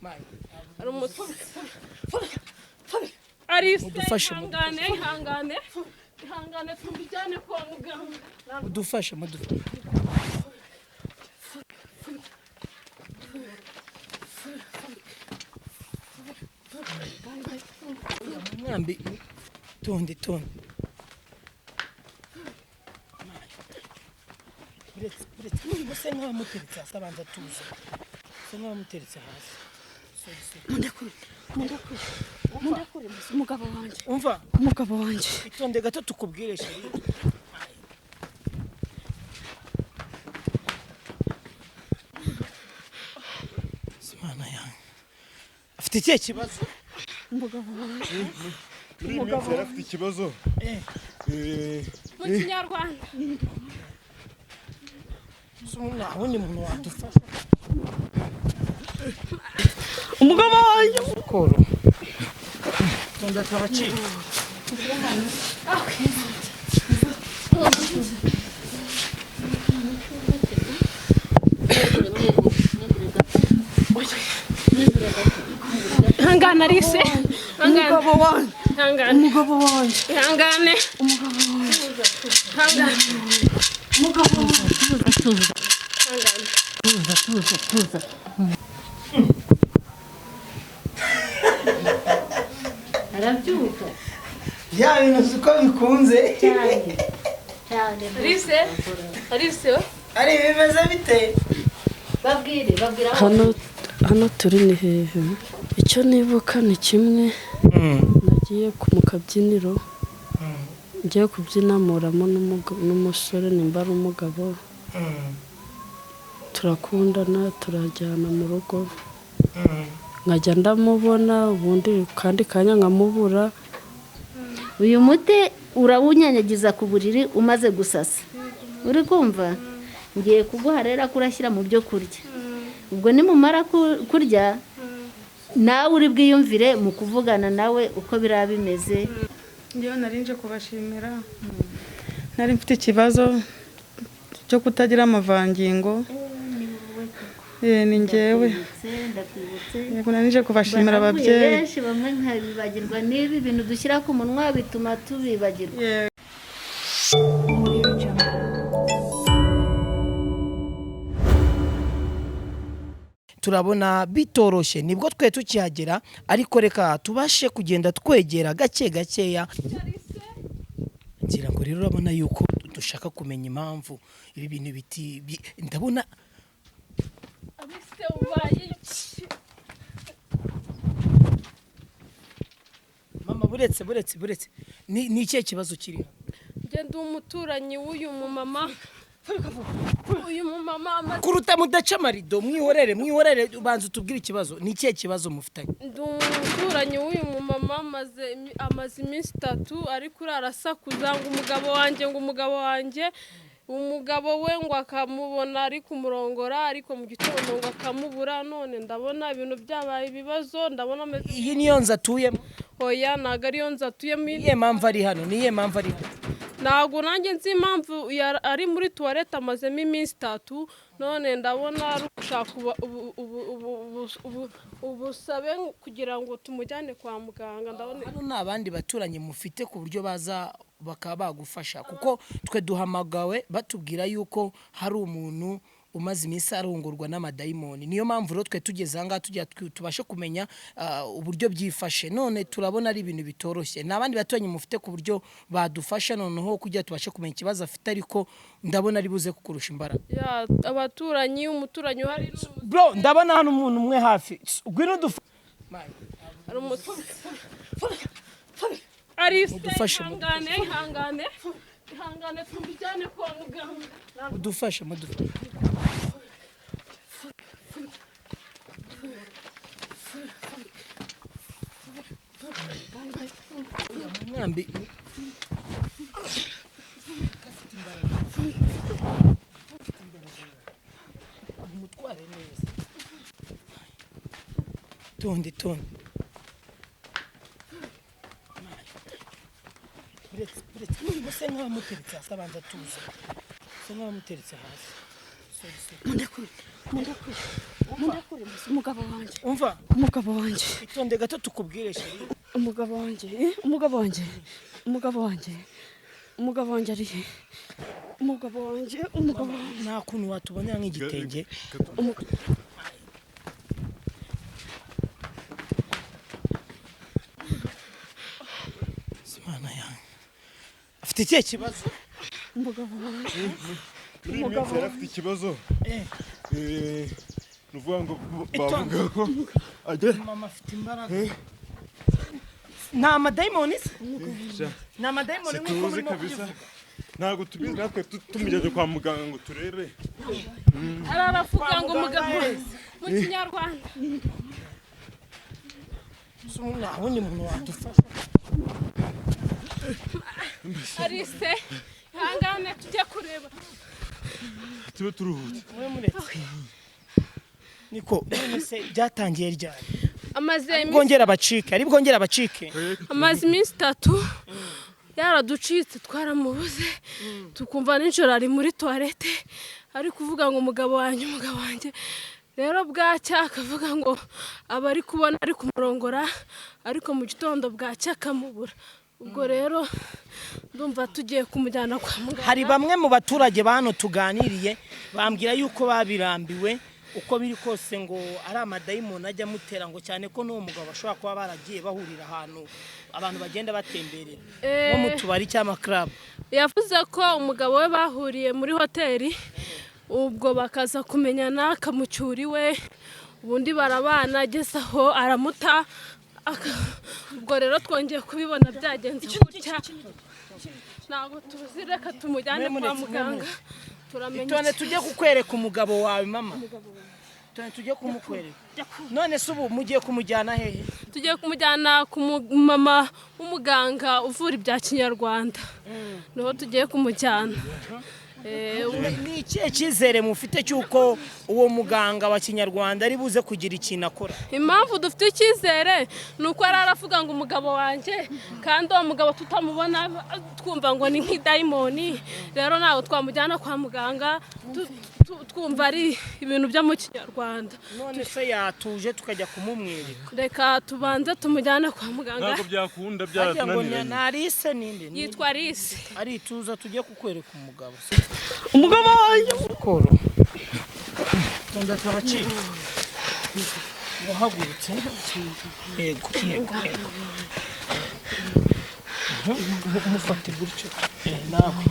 Ari Alice, Mudufashe, ihangane, ihangane, ihangane, tumujyane kwa muganga. Mudufashe, mudufashe. Mwambi tonde tonde. Buretse buretse use nk'abamuteretse hasi, abanza tuza. Use nk'abamuteretse hasi. Sorry, sorry. Mundekure, mundekure, mundekure, umugabo wanjye. Umva. Umugabo wanjye. Itonde gato tukubwire chérie. Simana yanjye. Afite ikihe kibazo? Umugabo wanjye. Muri iyi minsi yari afite ikibazo. Mu Kinyarwanda. Nta wundi muntu wadufasha. Umugabo wanjye. Koro. Tonda turabacika. Ihangane Alice. Ihangane. Umugabo wanjye. Ihangane. Umugabo wanjye. Ihangane. Umugabo wanjye. Ihangane. Umugabo wanjye. Ihangane. Tuza, tuza, tuza. Arabyuka. Bya bintu uzi uko bikunze. Cyane cyane. Alice, Alice. Ari bimeze bite? Babwire, babwire aho. Hano turi ni hehe? Icyo nibuka ni kimwe, nagiye mu kabyiniro, ngiye kubyina muramo n'umusore, nimba ari umugabo, turakundana, turajyana mu rugo, nkajya ndamubona ubundi kandi kanya nkamubura. Uyu muti urawunyanyagiza ku buriri umaze gusasa. Uri kumva? Ngiye kuguha rero ko urashyira mu byo kurya. Ubwo nimumara kurya nawe uri bwiyumvire mu kuvugana nawe uko biraba bimeze. Njyewe nari nje kubashimira, nari mfite ikibazo cyo kutagira amavangingo. Ni njyewe. Ndakwibutse. Yego, nari nje kubashimira Banavuye ababyeyi. benshi bamwe nkabibagirwa, n'ibi bintu dushyira ku munwa bituma tubibagirwa. Yego. Turabona bitoroshye nibwo twe tukihagera, ariko reka tubashe kugenda twegera gake gakeya. Ngira ngo rero urabona yuko dushaka kumenya impamvu ibi bintu biti ndabona Alice, ubaye iki? Mama, buretse buretse buretse, ni ikihe kibazo kiri hano? Njye ndi umuturanyi w'uyu mumama. Uyu mumama amaze Kuruta mudaca amarido, mwihorere mwihorere, ubanza utubwire ikibazo. Ni ikihe kibazo mufitanye? Ndi umuturanyi w'uyu mumama, amaze iminsi 3 ari kurara asakuza ngo umugabo wanjye, ngo umugabo wanjye, umugabo we ngo akamubona ari kumurongora, ariko mu gitondo ngo akamubura. None ndabona ibintu byabaye ibibazo, ndabona ameze. Iyi niyo nzu atuyemo? Oya, ntabwo ariyo nzu atuyemo. Niye mpamvu ari hano? Niye mpamvu ari hano? Ntabwo nanjye nzi impamvu ari muri tuwarete, amazemo iminsi 3. None ndabona ari gushaka ubusabe kugira ngo tumujyane kwa muganga. Ndabona hano nta bandi baturanyi mufite ku buryo baza bakaba bagufasha, kuko twe duhamagawe batubwira yuko hari umuntu umaze iminsi arongorwa n'amadayimoni. Niyo mpamvu rero twe tugeze aha ngaha tugira tubashe kumenya uburyo byifashe. None turabona ari ibintu bitoroshye. Nta bandi baturanyi mufite ku buryo badufasha noneho kugira tubashe kumenya ikibazo afite, ariko ndabona ari buze kukurusha imbaraga. Ya, abaturanyi, umuturanyi uhari ni Bro, ndabona hano umuntu umwe hafi. Ngwino ari Alice, Mudufashe, ihangane, ihangane, ihangane, tumujyane kwa muganga. mudufashe, mudufashe. Mwambi umutware neza. Tonde tonde. Buretse buretse, use nk'abamuteretse hasi, abanza tuza. Use nk'abamuteretse hasi. Mundekure, mundekure, mundekure. Umugabo wanjye. Umva. Umugabo wanjye. Itonde gato tukubwire, chérie. Umugabo wanjye, eh, umugabo wanjye, umugabo wanjye, umugabo wanjye ari he? Umugabo wanjye, umugabo wanjye. Nta kuntu watubonera nk'igitenge? Imana yanjye, afite ikihe kibazo? Umugabo wanjye. Muri iyi minsi yari afite ikibazo. Ni ukuvuga ngo bavuga ko agera Mama afite imbaraga. Ni amadayimoni se? Ni amadayimoni nk'uko Tuzi murimo kabisa. kubivuga? Ntabwo tubizi natwe, tumugeze kwa muganga ngo turebe. Aravuga ngo umugabo Muganga. mu Kinyarwanda. Se ubu nta wundi muntu wadufasha? Arise, ihangane tujye kureba. Tube turuhutse. Mube muretse. Niko, none se byatangiye ryari? Amaze iminsi Bwongera abacike, ari bwongera abacike. Amaze iminsi 3 yaraducitse, twaramubuze, tukumva nijoro ari muri toilette ari kuvuga ngo umugabo wanjye, umugabo wanjye. Rero bwacya akavuga ngo aba ari kubona ari kumurongora, ariko mu gitondo bwacya akamubura. Ubwo rero ndumva tugiye kumujyana kwa muganga. Hari bamwe mu baturage ba hano tuganiriye bambwira yuko babirambiwe, uko biri kose ngo ari amadayimoni ajya amutera, ngo cyane ko n'uwo mugabo bashobora kuba baragiye bahurira ahantu abantu bagenda batemberera, nko mu tubari cyangwa club. Yavuze ko umugabo we bahuriye muri hoteli, ubwo bakaza kumenyana, akamucyura iwe, ubundi barabana, ageze aho aramuta. Ubwo rero twongeye kubibona byagenze gutya, ntabwo tuzi. Reka tumujyane Mwe kwa muretse, mwe muganga, turamenya Itonde. iki. Tujye kukwereka umugabo wawe, mama. Itonde tujye kumukwereka. None se ubu mugiye kumujyana hehe? Tugiye kumujyana ku mama w'umuganga uvura ibya Kinyarwanda, niho tugiye kumujyana. Ni ikihe cyizere mufite cy'uko uwo muganga wa Kinyarwanda ari buze kugira ikintu akora? Impamvu dufite icyizere ni uko yari aravuga ngo umugabo wanjye, kandi uwo mugabo tutamubona, twumva ngo ni nk'idayimoni. Rero ntabwo twamujyana kwa muganga twumva ari ibintu byo mu Kinyarwanda. None se yatuje tukajya kumumwereka? Reka tubanze tumujyane kwa muganga. Ntabwo byakunda. Harya ngo Byaratunaniranye. ni Arise, ninde? Yitwa Alice. Arituza, tujye kukwereka umugabo. Umugabo wanjye. Koro tonda tabacika. Wahagurutse? Yego. Mufate gutyo. Nawe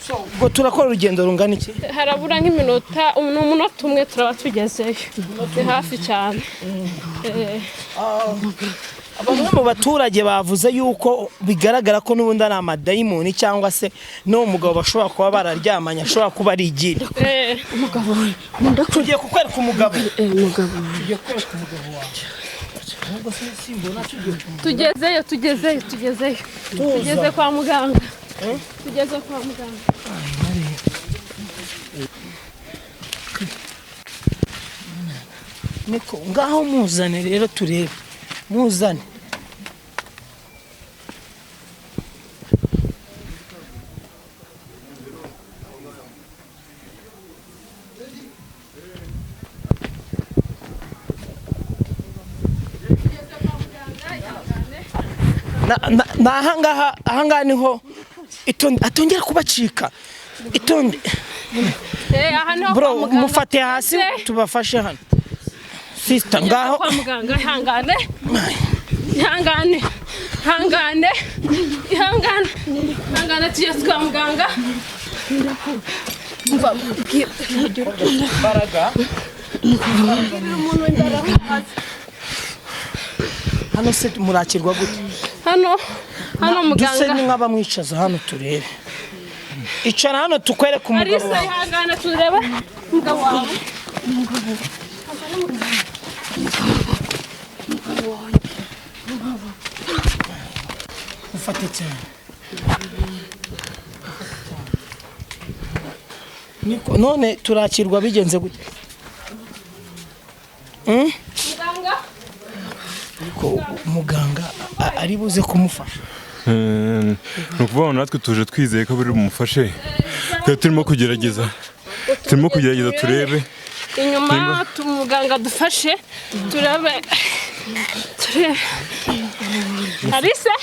so ubwo turakora urugendo rungana iki? Harabura nk'iminota, ni umunota umwe turaba tugezeyo, ni hafi cyane. Bamwe mu baturage bavuze yuko bigaragara ko n'ubundi ari amadayimoni, cyangwa se n'uwo mugabo bashobora kuba bararyamanye ashobora kuba ari igini. Umugabo wanjye, mundekure. Tugiye kukwereka umugabo. Umugabo wanjye. Tugiye kukwereka umugabo wawe. Ahubwo se simbona tugiye kumugabo. Tugezeyo, tugezeyo, tugezeyo, tugeze kwa muganga, tugeze kwa muganga. Niko, ngaho muzane rero turebe, muzane. Na ahangaha, ahangaha niho. Itonde atongera kubacika, itonde. Aha niho Bro, kwa muganga. mufate hasi. Tubafashe hano, sister, ngaho. Kwa muganga, ihangane, ihangane, ihangane, ihangane, ihangane, tugeze kwa muganga. Umva, Imbaraga. Bwirira umuntu w'imbaraga. Hano se murakirwa gute? Hano, hano Duse muganga. ni nk'abamwicaza hano turebe. Icara hano tukwereke umugabo Alice, wawe. ihangane turebe umugabo wawe. Ufate cyane. Niko, none turakirwa bigenze gute? Muganga. Ariko muganga ari buze kumufasha? Ni ukuvuga ngo natwe tuje twizeye ko biri bumufashe, twari turimo kugerageza. Turimo kugerageza turebe inyuma, muganga dufashe turebe turebe. Alice,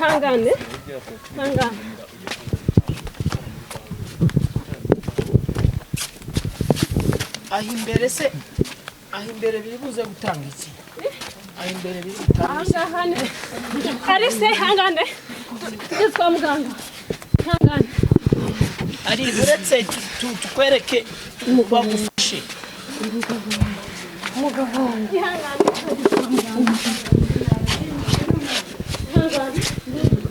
hangane hangane. Aho imbere se, aho imbere biri buze gutanga iki? Aho imbere biri gutanga iki? Ahangaha ni Alice, hangane, tugeze kwa muganga, hangane. Ari uretse tukwereke bagufashe. Ihangane, ihangane,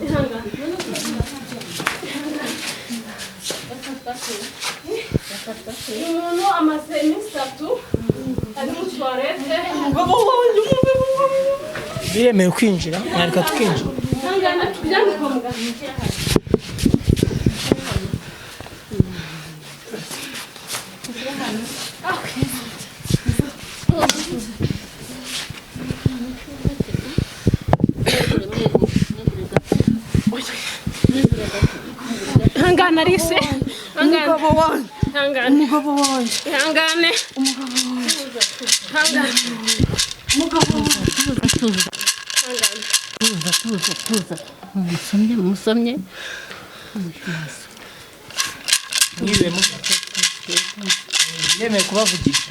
ihangane. Uyu muntu amaze iminsi 3 ari muri tuwarete. Biremewe kwinjira, mwareka tukinjira. Ihangane, tujyane kwa muganga. Ihangane Alice, ihangane. Umugabo wanjye. Ihangane. Umugabo wanjye. Ihangane. Umugabo wanjye. Ihangane. Umugabo wanjye. Tuza, tuza, tuza, tuza. Musomye, musomye. Mwiriwe yemeye kubavugisha.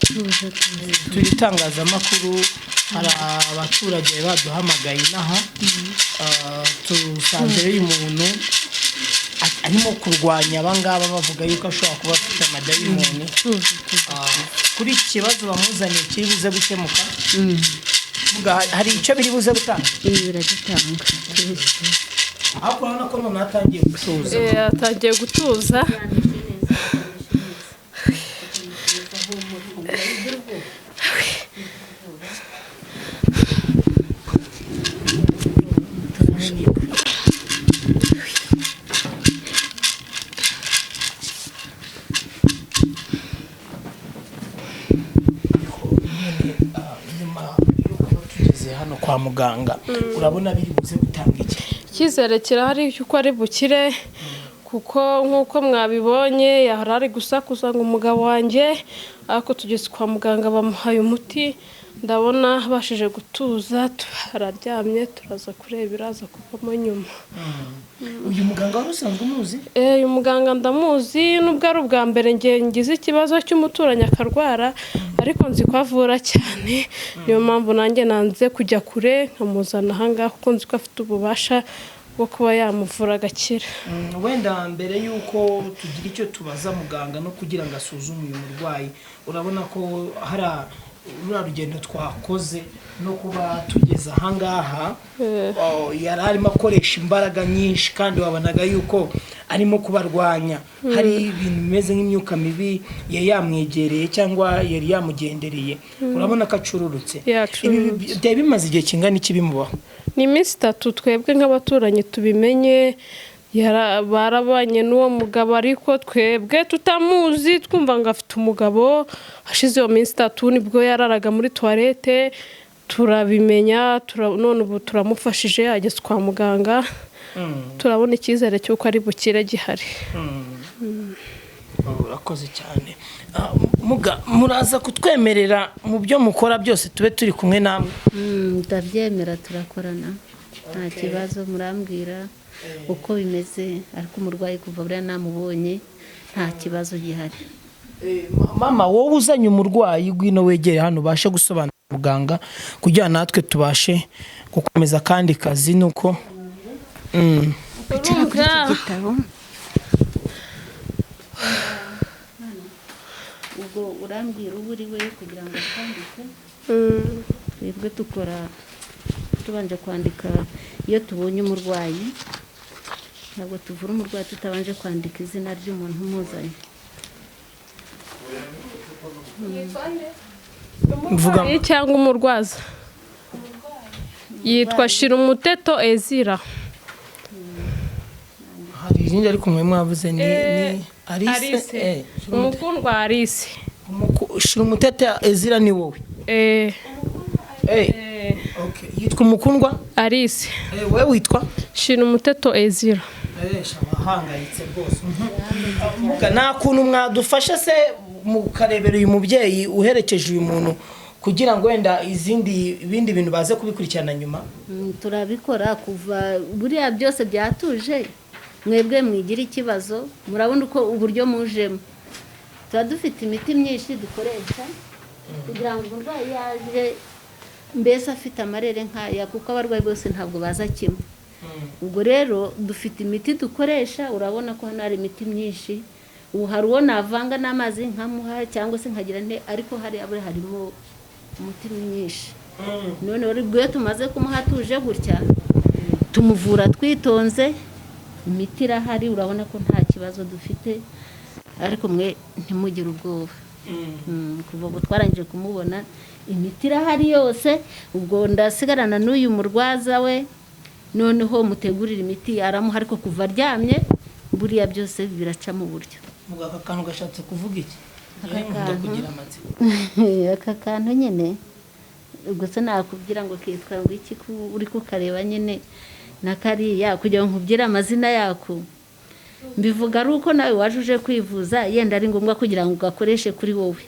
Tuza, tuza. Turi itangazamakuru, hari abaturage baduhamagaye inaha. Tusanze uyu muntu arimo kurwanya abangaba bavuga yuko ashobora kuba afite amadayimoni. Kuri iki kibazo bamuzaniye kiri buze gukemuka, hari icyo biri buze gutanga? Ibi biragitanga. Ariko urabona ko noneho atangiye gutuza. Atangiye gutuza. Nyuma y'uko tugeze hano kwa muganga, urabona biri buze gutanga iki? Icyizere kirahari cy'uko ari bukire, kuko nk'uko mwabibonye yahora ari gusakuza ngo umugabo wanjye, ariko tugeze kwa muganga bamuhaye umuti, ndabona abashije gutuza, araryamye, turaza kureba iraza kuvamo nyuma. Uyu muganga wari usanzwe umuzi? Uyu muganga ndamuzi, nubwo ari ubwa mbere ngize ikibazo cy'umuturanyi akarwara, ariko nzi ko avura cyane, niyo mpamvu nanjye nanze kujya kure nkamuzana ahangaha, kuko nzi ko afite ububasha bwo kuba yamuvura agakira. Wenda mbere y'uko tugira icyo tubaza muganga no kugira ngo asuzume uyu murwayi, urabona ko hari ruriya rugendo twakoze no kuba tugeze ahangaha, yari arimo akoresha imbaraga nyinshi kandi wabonaga yuko arimo kubarwanya. Hari ibintu bimeze nk'imyuka mibi yari yamwegereye cyangwa yari yamugendereye, urabona ko acururutse. Ibi byari bimaze igihe kingana iki bimubaho? Ni iminsi 3 twebwe nk'abaturanyi tubimenye. Barabanye n'uwo mugabo, ariko twebwe tutamuzi, twumva ngo afite umugabo. Hashize iyo minsi 3 nibwo yararaga muri tuwarete, turabimenya, none ubu turamufashije, ageze kwa muganga, turabona icyizere cy'uko ari bukire gihari. Urakoze cyane. Muraza kutwemerera mu byo mukora byose tube turi kumwe namwe? Ndabyemera, turakorana nta kibazo, murambwira uko bimeze, ariko umurwayi kuva buriya namubonye nta kibazo gihari. Mama, wowe uzanye umurwayi gwino wegere hano ubashe gusobanura muganga kugira natwe tubashe gukomeza kandi kazi nuko Kwicara kuri iki gitabo. Ubwo urambwira uwo uri we kugira ngo twandike. Twebwe dukora tubanje kwandika iyo tubonye umurwayi, ntabwo tuvura umurwayi tutabanje kwandika izina ry'umuntu umuzanye. Umurwayi cyangwa umurwaza yitwa Shirumuteto Ezira. Hari izindi ariko mwe mwavuze ni Alice, umukundwa Alice. Shirumuteto Ezira ni wowe? Okay, yitwa umukundwa Alice. Wewe witwa Shirumuteto Ezira. Shaba hangayitse rwose. Muga, nta kuntu mwadufasha se mukarebera uyu mubyeyi uherekeje uyu muntu kugira ngo wenda izindi ibindi bintu baze kubikurikirana nyuma? Turabikora kuva buriya byose byatuje. Mwebwe mwigira ikibazo, murabona uko uburyo mujemo. Tuba dufite imiti myinshi dukoresha kugira ngo umurwayi yaje mbese afite amarere nk'aya, kuko abarwayi bose ntabwo baza kimwe. Ubwo rero dufite imiti dukoresha, urabona ko hano hari imiti myinshi. Ubu hari uwo navanga n'amazi nkamuha cyangwa se nkagira nte, ariko hariya buriya harimo umuti mwinshi. None rero iyo tumaze kumuha tuje gutya, tumuvura twitonze, imiti irahari, urabona ko nta kibazo dufite. Ariko mwe ntimugire ubwoba. Kuva ubwo twarangije kumubona, imiti irahari yose. Ubwo ndasigarana n'uyu murwaza we, noneho mutegurire imiti aramuha, ariko kuva aryamye buriya byose biraca mu buryo. Muga, aka kantu gashatse kuvuga iki? Aka Njyewe nkunda kantu? kugira amatsiko. Aka kantu nyine gusa nakubwira ngo kitwa ngo iki, ko uri kukareba nyine na kariya, kugira ngo nkubwire amazina yako mbivuga ari uko nawe waje uje kwivuza, yenda ari ngombwa kugira ngo ugakoreshe kuri wowe.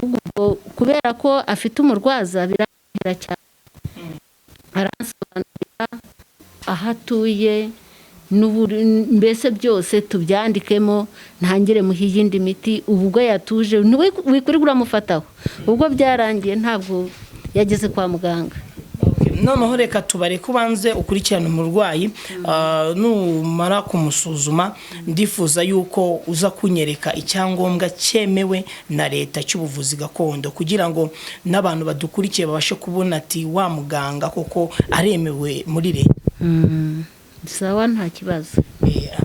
Ubwo kubera ko afite umurwaza birahera cyane, aransobanurira aho atuye mbese byose tubyandikemo, ntangire muhe iyindi miti. Ubu ubwo yatuje wikwirirwa uramufataho, ubwo byarangiye ntabwo yageze kwa muganga. Okay, noneho reka tubareke ubanze ukurikirane umurwayi. Numara kumusuzuma, ndifuza yuko uza kunyereka icyangombwa cyemewe na leta cy'ubuvuzi gakondo, kugira ngo n'abantu badukurikiye babashe kubona ati wa muganga koko aremewe muri leta. Sawa, nta kibazo.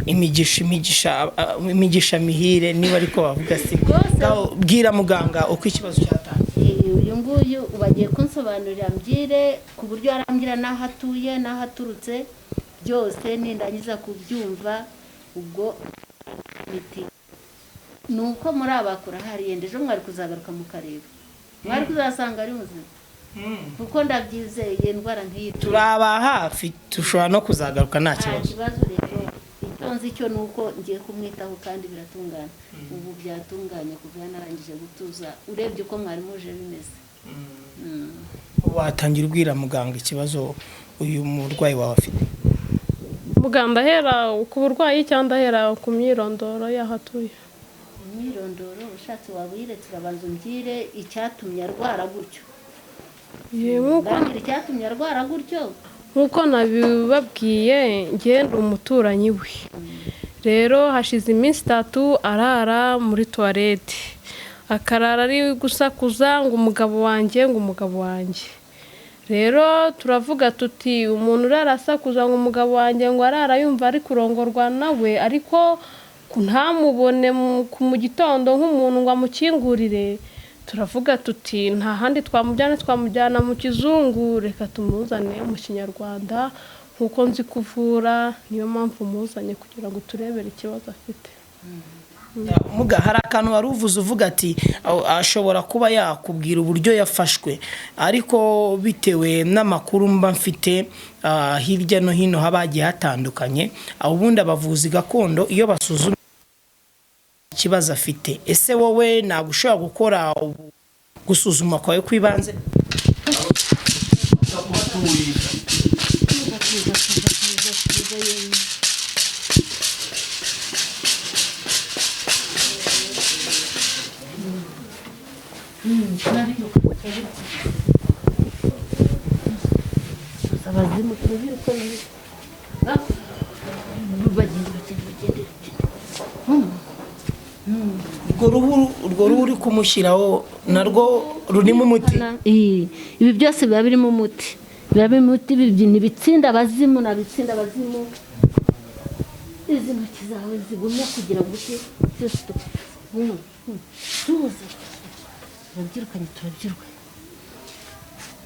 Imigisha imigisha, imigisha mihire niba ariko bavuga si? Rwose. Ngaho bwira muganga uko ikibazo cyatangiye. Uyu nguyu bagiye kunsobanurira mbyire ku buryo arambwira n'aho atuye n'aho aturutse byose. Nindangiza kubyumva, ubwo imiti ni uko muri abakura hari yenda ejo mwari kuzagaruka mukareba, mwari kuzasanga ari muzima, kuko ndabyizeye indwara nk'iyi Turaba hafi, dushobora no kuzagaruka nta nta kibazo. kibazo. Rero icyo nzi cyo ni uko ngiye kumwitaho kandi biratungana. Ubu byatunganye kuva yanarangije gutuza, urebye uko mwari muje bimeze. Watangira ubwira muganga ikibazo uyu murwayi wawe afite. Muganga, ndahera ku burwayi cyangwa ndahera ku myirondoro y'aho atuye? Imyirondoro ushatse waba uyiretse, urabanza umbwire icyatumye arwara gutyo. Nk'uko Ndambwira icyatumye arwara gutyo. Nk'uko nabibabwiye, ngenda umuturanyi we. Rero hashize iminsi 3 arara muri toilette, akarara ari gusakuza ngo umugabo wanjye, ngo umugabo wanjye. Rero turavuga tuti umuntu urara asakuza ngo umugabo wanjye, ngo arara yumva ari kurongorwa nawe, ariko ntamubone mu gitondo nk'umuntu ngo amukingurire. Turavuga tuti nta handi twamujyana, twamujyana mu kizungu, reka tumuzane mu kinyarwanda nk'uko nzi kuvura. Niyo mpamvu muzanye kugira ngo turebere ikibazo afite. Muga, hari akantu wari uvuze uvuga ati ashobora kuba yakubwira uburyo yafashwe, ariko bitewe n'amakuru mba mfite, hirya no hino haba hagiye hatandukanye, ubundi abavuzi gakondo iyo basuzuma ikibazo afite, ese wowe ntabwo ushobora gukora gusuzuma kwawe kw'ibanze? Abazimu turabiruka, bagenda bagenda bagenda. Urwo ruhu uri kumushyiraho narwo rurimo umuti? Ibi byose biba birimo umuti, biba birimo umuti. Ibi ni ibitsinda abazimu, ni abitsinda abazimu. Izi ntoki zawe zigumya kugira ngo ute byose tuza. Turabyirukanye, turabyirukanye,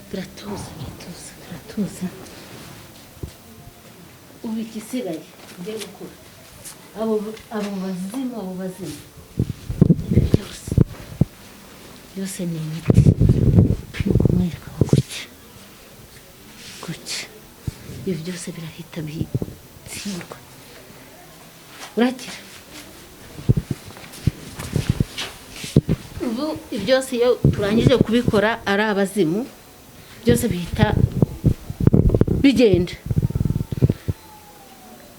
biratuza, biratuza, biratuza. Ubu igisigaye ngiye gukora abo bazimu, abo bazimu, ibi byose byose ni imiti. Ni ukumwereka gutya gutya, ibi byose birahita bitsinda. Uragatsindwa, urakira. Ubu byose iyo turangije kubikora ari abazimu, byose bihita bigenda.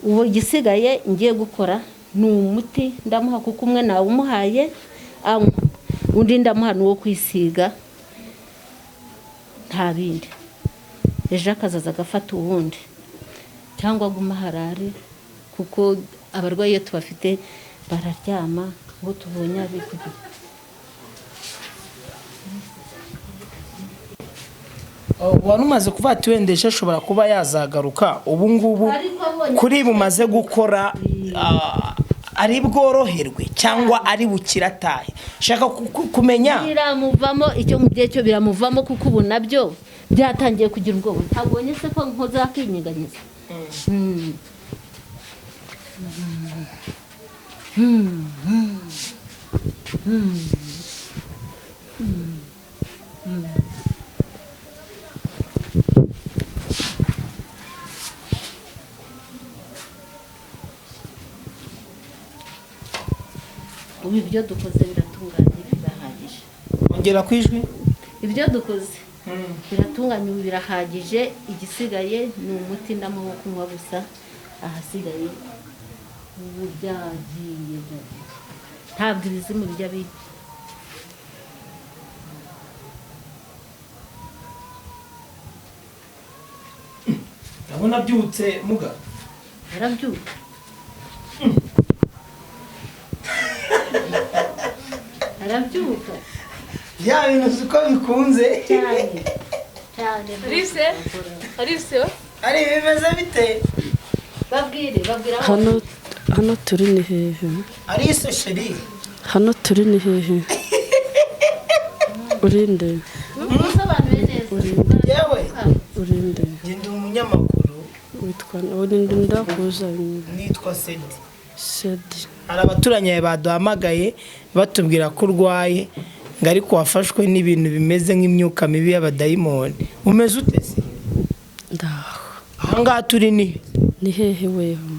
Ubu igisigaye ngiye gukora ni umuti ndamuha, kuko umwe nawumuhaye anywa, undi ndamuha n'uwo kwisiga, nta bindi. Ejo akazaza agafata uwundi, cyangwa aguma harare, kuko abarwayi iyo tubafite bararyama, uwo tubonye abikugira. Wari umaze kuvuga ati wenda ejo ashobora kuba yazagaruka. Ubu ngubu Ariko abonye- kuri bumaze gukora, ari bworoherwe cyangwa ari bukire atahe? Shaka kumenya. Biramuvamo, icyo mu gihe cyo biramuvamo, kuko ubu nabyo byatangiye kugira ubwoba. Ntabwo ubonye se ko nkoza akinyeganyeza? Ubu ibyo dukoze biratunganye, birahagije. Ongera ku ijwi. Ibyo dukoze biratunganye ubu, birahagije. Igisigaye ni umuti ndamuha wo kunywa gusa, ahasigaye ubu byagiye byagiye. Ntabwo ibizimu bijya bi Ndabona abyutse muga. Arabyuka, arabyuka. Bya bintu uzi ko bikunze. Cyane cyane. Alice, Alice we. Ari bimeze bite? Babwire, babwire aho. Hano turi ni hehe? Alice chérie. Hano turi ni hehe? Urinde? Musobanure neza. Yewe. Urinde? Njye ndi umunyamakuru. Witwa urinde? Ndakuzanye. Nitwa Sedi. Sedi. Hari abaturanyi bawe baduhamagaye batubwira ko urwaye, ngo ariko wafashwe n'ibintu bimeze nk'imyuka mibi y'abadayimoni. Umeze ute se? Ndaho. Ahangaha turi ni Ni hehe weho?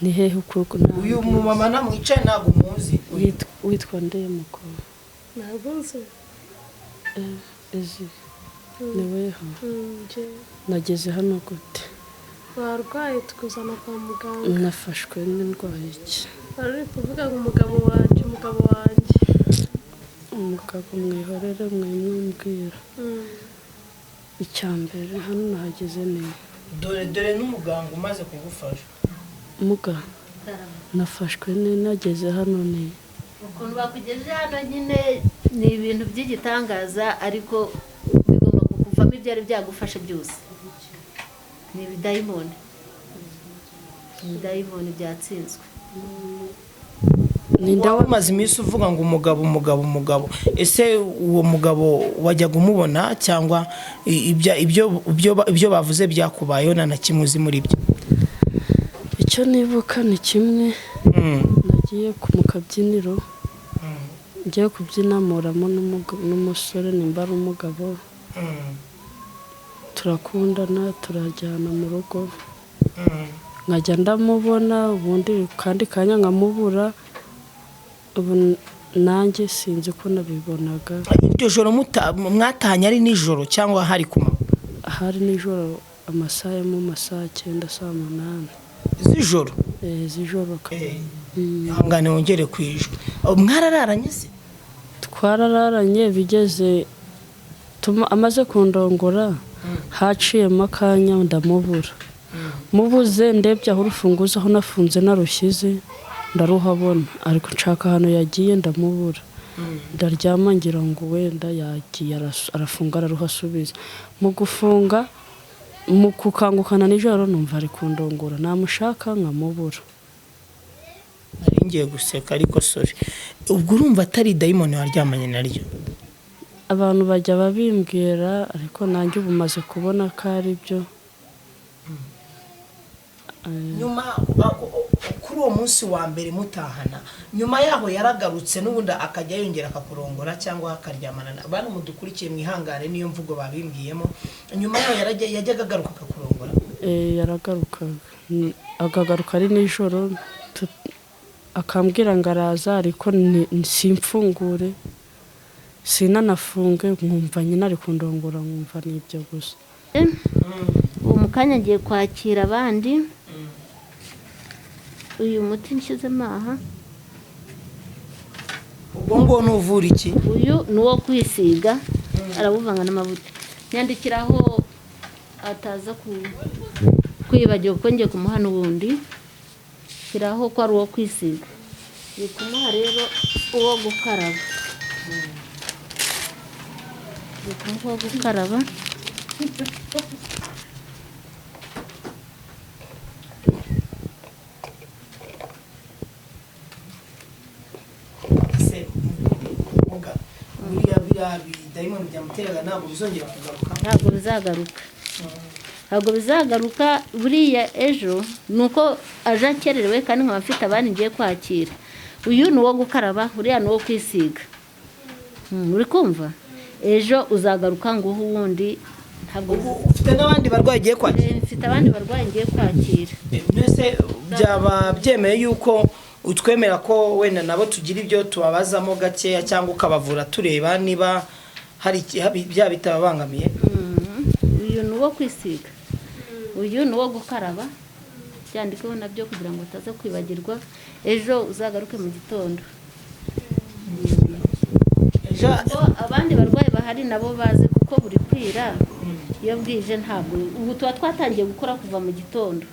Ni hehe ukuboko? Uyu mumama namwicaye ntabwo umuzi. Witwa nde mukuru? Ntabwo nzi. Ezi ni weho? Njye. Nageze hano gute? Warwaye tukuzana kwa muganga. Nafashwe n'indwara iki? Wari uri kuvuga ngo umugabo wanjye, umugabo wanjye. Umugabo mwihorere, mwimwambwira. Icya mbere hano nahageze ni Dore dore n'umuganga umaze kugufasha. Muga, nafashwe ni nageze hano ni Ukuntu bakugejeje hano nyine ni ibintu by'igitangaza, ariko bigomba kukuvamo ibyari byagufashe byose. Ni ibidayimoni, ibidayimoni byatsinzwe. Ninde? Waba umaze iminsi uvuga ngo umugabo, umugabo, umugabo. Ese uwo mugabo wajyaga umubona, cyangwa ibyo bavuze byakubayeho nta na kimwe uzi muri byo? Icyo nibuka ni kimwe. Nagiye mu kabyiniro, ngiye kubyina muramo n'umusore, nimba ari umugabo, turakundana, turajyana mu rugo, nkajya ndamubona ubundi kandi kanya nkamubura. Ubu nanjye sinzi ko nabibonaga. Iryo joro mwatahanye ari nijoro cyangwa hari ku manywa? Hari nijoro, amasaha yo mu masaha 9, saa 8. Z'ijoro? Z'ijoro. Ihangane wongere ku ijwi. Mwarararanye se? Twarararanye, bigeze amaze kundongora haciyemo akanya ndamubura. Mubuze ndebye aho urufunguzo aho nafunze narushyize ndaruhabona, ariko nshaka ahantu yagiye ndamubura. Ndaryama ngira ngo wenda yagiye arafunga araruhasubiza. Mu gufunga, mu gukangukana nijoro numva ari kundongora, namushaka nkamubura. Nari ngiye guseka ariko sorry. Ubwo urumva atari dayimoni waryamanye naryo? Abantu bajya babimbwira, ariko nanjye ubu maze kubona ko ari byo. Nyuma kuri uwo munsi wa mbere mutahana, nyuma yaho yaragarutse n'ubundi akajya yongera akakurongora cyangwa akaryamana na bantu mudukurikiye, mwihangane niyo mvugo babimbwiyemo. Nyuma yaho yajyaga agaruka akakurongora? Yaragarukaga, akagaruka ari nijoro, akambwira ngo araza, ariko simfungure sinanafunge, nkumva nyine ari kundongora, nkumva ni ibyo gusa. Ubu mu kanya ngiye kwakira abandi. Uyu muti nshyizemo aha, Ubwo ngo nuvura iki? Uyu ni uwo kwisiga, arawuvanga n'amavuta. Nyandikiraho ataza kwibagirwa, kuko ngiye kumuha n'ubundi. Shyiraho ko ari uwo kwisiga. Ngiye kumuha rero uwo gukaraba, ngiye kumuha uwo gukaraba. Ese muga, buriya biriya bidayimoni byamuteraga ntabwo bizongera kugaruka? Ntabwo bizagaruka, ntabwo bizagaruka. Buriya ejo ni uko aje akererewe, kandi nkaba mfite abandi ngiye kwakira. Uyu ni uwo gukaraba, uriya ni uwo kwisiga. Uri kumva? Ejo uzagaruka nguhe uwundi. Ntabwo Ubu ufite n'abandi barwayi ugiye kwakira? Mfite abandi barwayi ngiye kwakira. Mbese byaba byemeye yuko utwemera ko wenda nabo tugira ibyo tubabazamo gakeya, cyangwa ukabavura tureba niba hari bya bitababangamiye? Uyu ni uwo kwisiga, uyu ni uwo gukaraba. Byandikeho nabyo kugira ngo utaza kwibagirwa. Ejo uzagaruke mu gitondo. Ejo. Ko abandi barwayi bahari nabo bazi, kuko buri kwira iyo bwije, ntabwo ubu tuba twatangiye gukora kuva mu gitondo.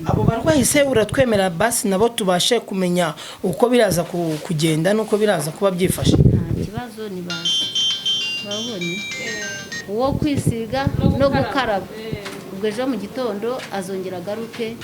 Abo barwayi se uratwemera basi nabo tubashe kumenya uko biraza kugenda n'uko biraza kuba byifashe? Nta kibazo, ni bazi babonye uwo kwisiga no gukaraba. Ubwo ejo mu gitondo azongera agaruke.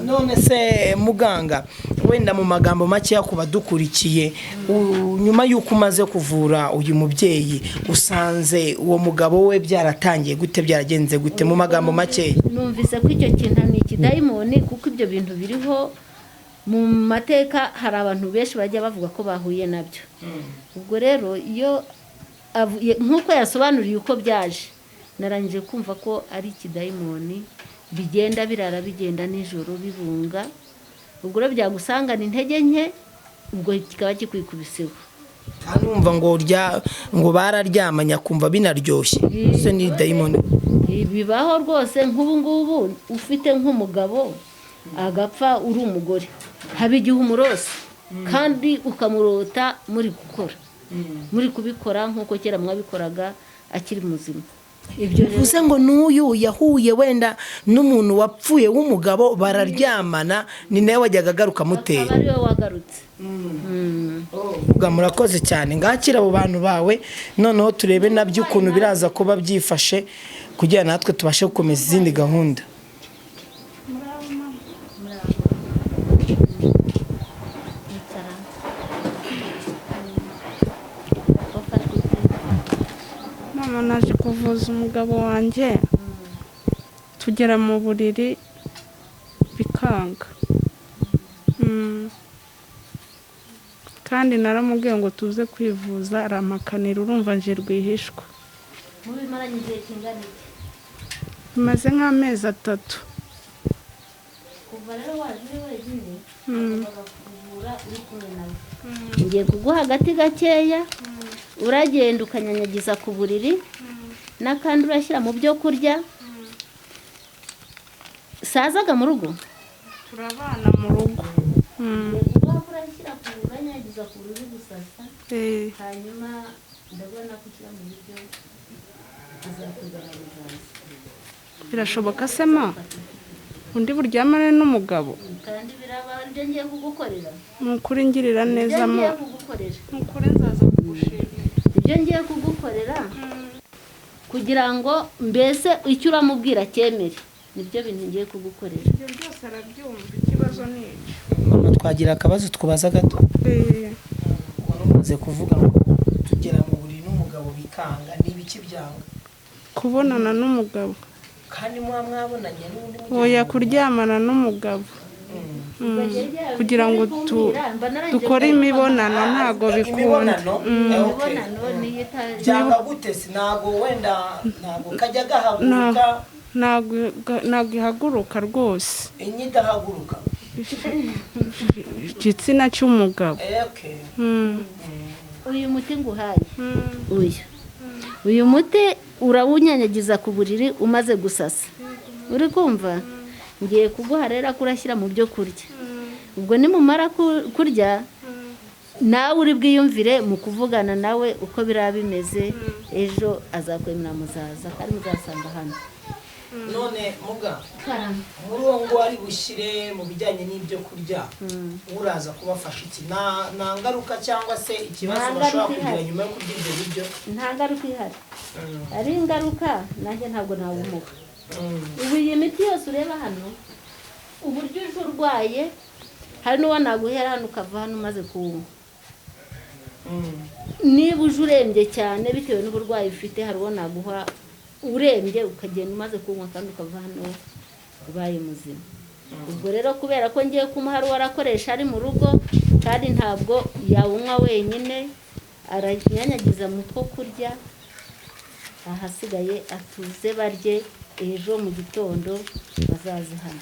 None se muganga, wenda mu magambo makeya ku badukurikiye, nyuma y'uko umaze kuvura uyu mubyeyi, usanze uwo mugabo we byaratangiye gute, byaragenze gute, mu magambo makeya? Numvise ko icyo kintu ni ikidayimoni, kuko ibyo bintu biriho mu mateka, hari abantu benshi bajya bavuga ko bahuye nabyo. Ubwo rero iyo nk'uko yasobanuriye uko byaje, narangije kumva ko ari ikidayimoni, bigenda birara, bigenda nijoro bibunga. Ubwo rero byagusangana intege nke, ubwo kikaba kikwikubiseho. Kandi wumva ngo rya ngo bararyamanye, akumva binaryoshye, ese ni dayimoni? Bibaho rwose. Nk'ubu ngubu ufite nk'umugabo agapfa, uri umugore, haba igihe umurose kandi ukamurota muri gukora, muri kubikora nk'uko kera mwabikoraga akiri muzima. Ibyo rero Bivuze ngo n'uyu yahuye wenda n'umuntu wapfuye w'umugabo bararyamana, ni nawe wajyaga agaruka amutera. Akaba ariwe wagarutse. Vuga, murakoze cyane. Ngakira abo bantu bawe, noneho turebe nabyo ukuntu biraza kuba byifashe, kugira natwe tubashe gukomeza izindi gahunda. Icara. Wafashwe ute? Mama, naje kuvuza umugabo wanjye, tugera mu buriri bikanga. Kandi naramubwiye ngo tuze kwivuza, arampakanira. Urumva nje rwihishwa. Mubimaranye igihe kingana iki? Bimaze nk'amezi 3. Kuva rero waje uri wenyine, bakakuvura uri kumwe nawe. Ngiye kuguha agati gakeya, uragenda ukanyanyagiza ku buriri, n'akandi urashyira mu byo kurya. Sazaga mu rugo? Turabana mu rugo. Ngiye kuguha ko urashyira ku, uranyanyagiza ku buriri gusasa. Hanyuma ndabona ko ushyira mu biryo, azakugaragaza. Birashoboka se ma undi buryamane n'umugabo? Kandi biraba ibyo ngiye kugukorera. Ni ukuri ngirira neza Ibyo ma. ngiye kugukorera. Ni ukuri nzaza kugushimira. Ibyo ngiye kugukorera kugira ngo mbese icyo uramubwira cyemere, nibyo bintu ngiye kugukorera. Ibyo byose arabyumva, ikibazo ni icyo. Mama, twagira akabazo twubaza gato? Wari umaze kuvuga ngo tugera mu buriri n'umugabo bikanga, ni ibiki byanga? Kubonana n'umugabo. Kandi muba mwabonanye n'ubundi mugiye Oya, kuryamana n'umugabo. Kugira ngo dukore imibonano ntago bikunda. Imibonano. Okay. Imibonano niyo Byanga gute se? Ntabwo wenda ntabwo kajya gahaguruka? Ntabwo ihaguruka rwose. Inyo idahaguruka? Igitsina cy'umugabo. Okay. Uyu muti nguhaye, uyu muti urawunyanyagiza ku buriri umaze gusasa. Uri kumva? Ngiye kuguha rero ko urashyira mu byo kurya. Ubwo nimumara kurya, nawe uri bwiyumvire mu kuvugana nawe uko biraba bimeze. Ejo azakwemera, muzaza kandi muzasanga hano. None muga, muri uwo ngo ari bushyire mu bijyanye n'ibyo kurya, uraza kubafasha iki? Nta ngaruka cyangwa se ikibazo Nta bashobora ngaruka kugira ihari. nyuma yo kurya ibyo biryo? Nta ngaruka ihari. Ari ingaruka, nanjye ntabwo nawumuha. Ubu iyi miti yose ureba hano, uburyo uje urwaye, hari n'uwo naguhera hano ukava hano umaze kuwunywa. Niba uje urembye cyane bitewe n'uburwayi ufite, hari uwo naguha urembye ukagenda umaze kunywa kandi ukava hano ubaye muzima. Ubwo rero kubera ko ngiye kumuha, hari uwo arakoresha ari mu rugo, kandi ntabwo yawunywa wenyine, aranyanyagiza mu two kurya, ahasigaye atuze barye. Ejo mu gitondo bazaze hano.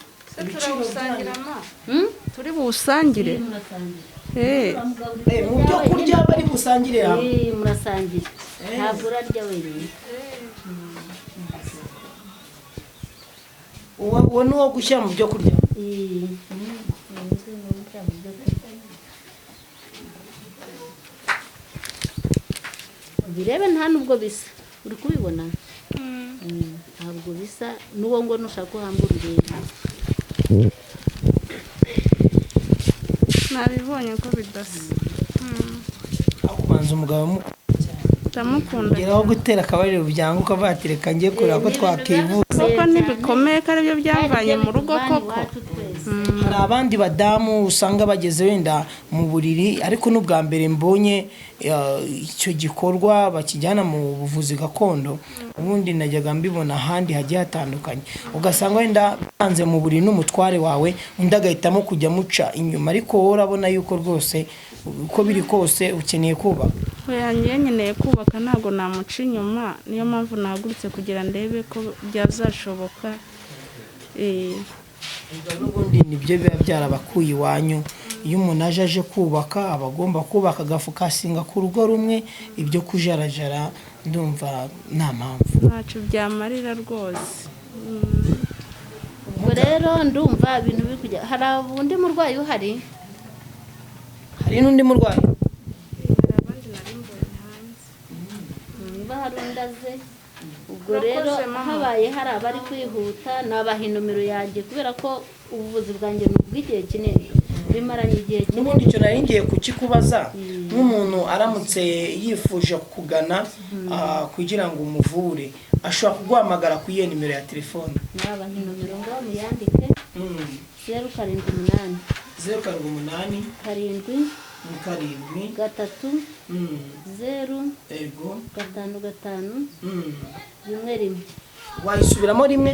Hmm? Turi buwusangire. Murasangira. Mu byo kurya bari busangire hamwe? Murasangira, ntabwo urarya wenyine. Uwo ni uwo gushyira mu byo kurya? Eh, ubirebe, nta nubwo bisa. Uri kubibona? Ntabwo bisa n'uwo ngo nushaka uhambura urebe. Nabibonye ko bidasa. Aho kubanza umugabo Ndamukunda. geraho gutera akabariro byanga, ukavuga ati reka njye kureba ko twakivuza. Koko ntibikomeye ko aribyo byamvanye mu rugo koko. Iwacu twese. Hari abandi badamu usanga bageze wenda mu buriri, ariko n'ubwa mbere mbonye icyo gikorwa bakijyana mu buvuzi gakondo. Ubundi najyaga mbibona ahandi hagiye hatandukanye, ugasanga wenda banze mu buriri n'umutware wawe, undi agahitamo kujya amuca inyuma. Ariko wowe urabona yuko rwose uko biri kose ukeneye kubaka. Oya, njye nkeneye kubaka, ntabwo namuca inyuma. Niyo mpamvu nahagurutse kugira ndebe ko byazashoboka. N'ubundi nibyo biba byarabakuye iwanyu. Iyo umuntu aje kubaka, aba agomba kubaka agafukasinga ku rugo rumwe. Ibyo kujarajara ndumva nta mpamvu. Ntacyo byamarira rwose. Ubwo rero ndumva ibintu biri kujya. Hari undi murwayi uhari? Hari n'undi murwayi? Abandi nari mbonye hanze. Niba hari undi aze. Ubwo rero Urakoze, mama. habaye hari abari kwihuta, nabaha inomero yanjye, kubera ko ubuvuzi bwanjye ni ubw'igihe kinini, bimaranye igihe kinini. N'ubundi icyo nari ngiye kukikubaza, nk'umuntu aramutse yifuje kugana kugira ngo umuvure, ashobora kuguhamagara ku iyihe nimero ya telefone? Nabaha inomero ngo muyandike. 078. 078. 7. 7. 3. 0. Ego. 5 5. 1 1. Wayisubiramo rimwe?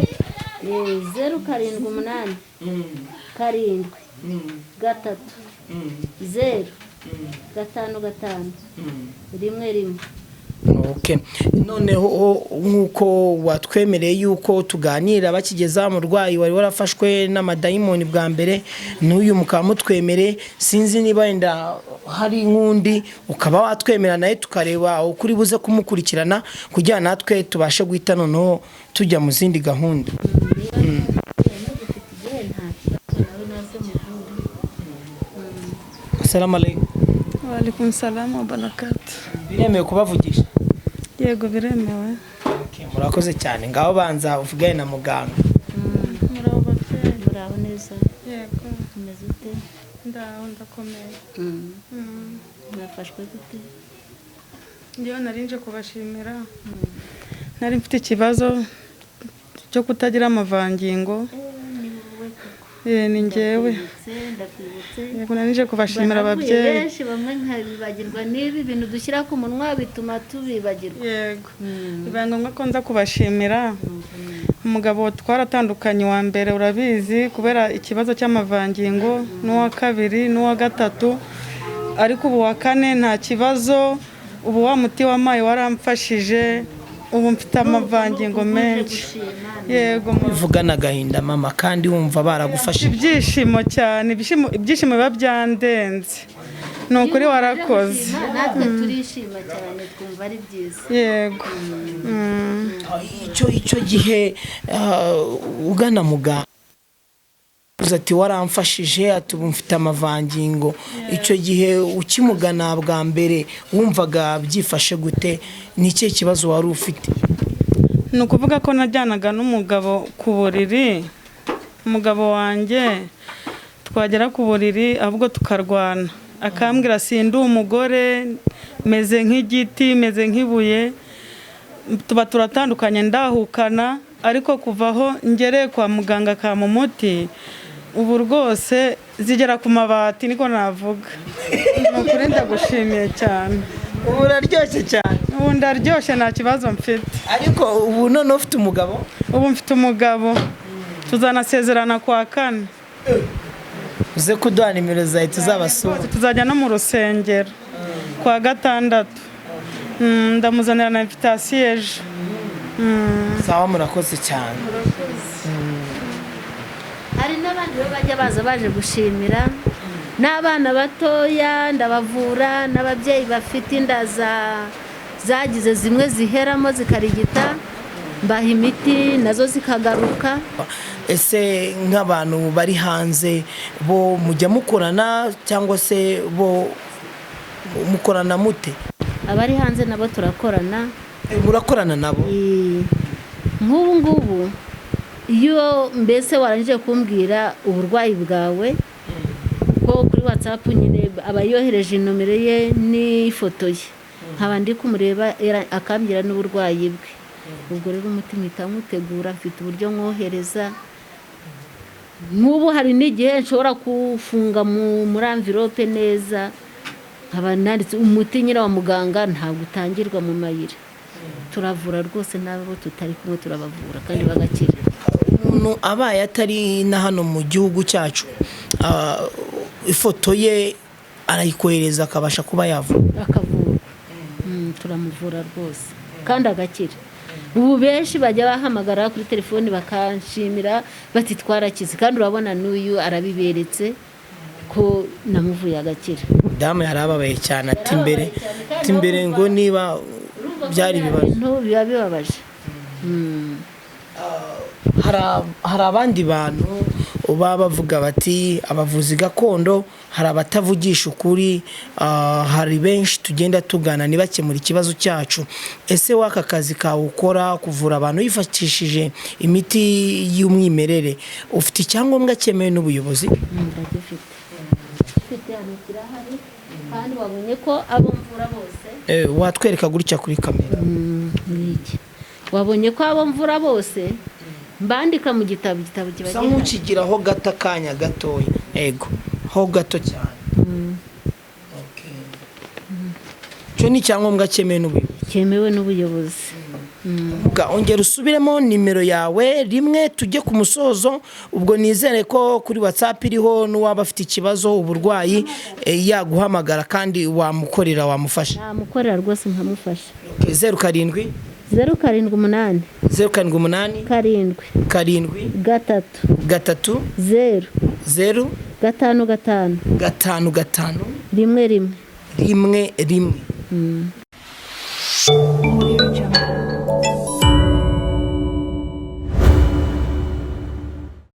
078. 7. 3. 0. 5 5. 1 1. Okay. Noneho nk'uko watwemereye yuko tuganira bakigeza umurwayi wari warafashwe n'amadayimoni bwa mbere, n'uyu mukaba mutwemere, sinzi niba wenda hari nk'undi ukaba watwemera nawe, tukareba uko uri buze kumukurikirana kugira natwe tubashe guhita noneho tujya mu zindi gahunda. Niba mugifite igihe, nta kibazo, nawe naze muvure. Assalamu alaikum. Waalaikum salamu wa barakatu. Biremewe kubavugisha? Yego, biremewe. Okay, murakoze cyane. Ngaho banza uvugane na muganga. Muraho babyeyi. Muraho neza? Yego. Umeze ute? Ndaho, ndakomeye. Mwafashwe gute? Njyewe nari nje kubashimira. Nari mfite ikibazo cyo kutagira amavangingo. Ni wowe koko? Ni njyewe. Ndakwibutse, ndakwibutse. Yego, nari nje kubashimira Banavuye ababyeyi. benshi, bamwe nkabibagirwa. Niba ibintu dushyira ku munwa bituma tubibagirwa. Yego, bibaye ngombwa ko nza kubashimira. Umugabo twaratandukanye wa mbere urabizi, kubera ikibazo cy'amavangingo, n'uwa kabiri n'uwa gatatu, ariko ubu wa kane nta kibazo. Ubu wa muti wampaye waramfashije, ubu mfite amavangingo menshi. Yego. Uvugana agahinda mama, kandi wumva baragufashije. Ibyishimo cyane, ibyishimo biba byandenze, ni ukuri warakoze. Natwe turishima cyane, twumva ari byiza. Yego. Icyo gihe ugana muganga ati waramfashije, ati ubu mfite amavangingo, icyo gihe ukimugana bwa mbere wumvaga byifashe gute? Ni ikihe kibazo wari ufite? Ni ukuvuga ko najyanaga n'umugabo ku buriri, umugabo wanjye twagera ku buriri ahubwo tukarwana, akambwira sindi umugore, meze nk'igiti, meze nk'ibuye, tuba turatandukanye ndahukana. Ariko kuva aho ngereye kwa muganga akampa umuti, ubu rwose zigera ku mabati, niko navuga. Ni ukuri ndagushimiye cyane. Ubu uraryoshye cyane. Ubu ndaryoshye, nta kibazo mfite. Ariko ubu noneho ufite umugabo? Ubu mfite umugabo, tuzanasezerana kwa kane. Uze kuduha nimero zawe tuzabasura. Tuzajya no mu rusengero kwa gatandatu. Ndamuzanira na invitasiyo ejo. Sawa, murakoze cyane. Hari n'abandi rero bajya baza baje gushimira, n'abana batoya ndabavura, n'ababyeyi bafite inda zagize zimwe ziheramo zikarigita, mbaha imiti nazo zikagaruka. Ese nk'abantu bari hanze bo mujya mukorana, cyangwa se bo mukorana mute? Abari hanze nabo turakorana. Murakorana nabo? Nk'ubu ngubu iyo mbese warangije kumbwira uburwayi bwawe, ko kuri WhatsApp nyine aba yohereje inomero ye n'ifoto ye, nkaba ndi kumureba akambwira n'uburwayi bwe, ubwo rero umuti mpita nywutegura, mfite uburyo mwohereza. Nk'ubu hari n'igihe nshobora kuwufunga muri amvirope neza, nkaba nanditse umuti nyine wa muganga, ntabwo utangirwa mu mayira. Turavura rwose, n'abo tutari kumwe turabavura kandi bagakira. Umuntu abaye atari na hano mu gihugu cyacu, ifoto ye arayikohereza akabasha kuba yavura? Akavurwa, turamuvura rwose kandi agakira. Ubu benshi bajya bahamagara kuri telefoni bakanshimira bati twarakize, kandi urabona n'uyu arabiberetse ko namuvuye agakira. Damu yarababaye cyane, ati imbere ngo niba byari ibibazo biba bibabaje. Hari abandi bantu baba bavuga bati abavuzi gakondo hari abatavugisha ukuri, hari benshi tugenda tugana ntibakemure ikibazo cyacu. Ese w'aka kazi kawe ukora kuvura abantu wifashishije imiti y'umwimerere, ufite icyangombwa cyemewe n'ubuyobozi? Ndagifite, mfite hano kirahari, kandi wabonye ko abo mvura bose. Watwereka gutya kuri kamera. Niki wabonye ko abo mvura bose mbandika mu gitabo, igitabo kiba usa gihari. nk'ukigiraho gato akanya gatoya. Ego, ho gato cyane. Icyo ni icyangombwa cyemewe n'ubuyobozi. Cyemewe n'ubuyobozi. Ongera usubiremo nimero yawe rimwe tujye ku musozo. Ubwo nizere ko kuri WhatsApp iriho, n'uwaba afite ikibazo uburwayi yaguhamagara kandi wamukorera, wamufasha. Namukorera rwose nkamufasha. 07 078 078 7 7 3 3 0 0 5 5 5 5 1 1 1 1.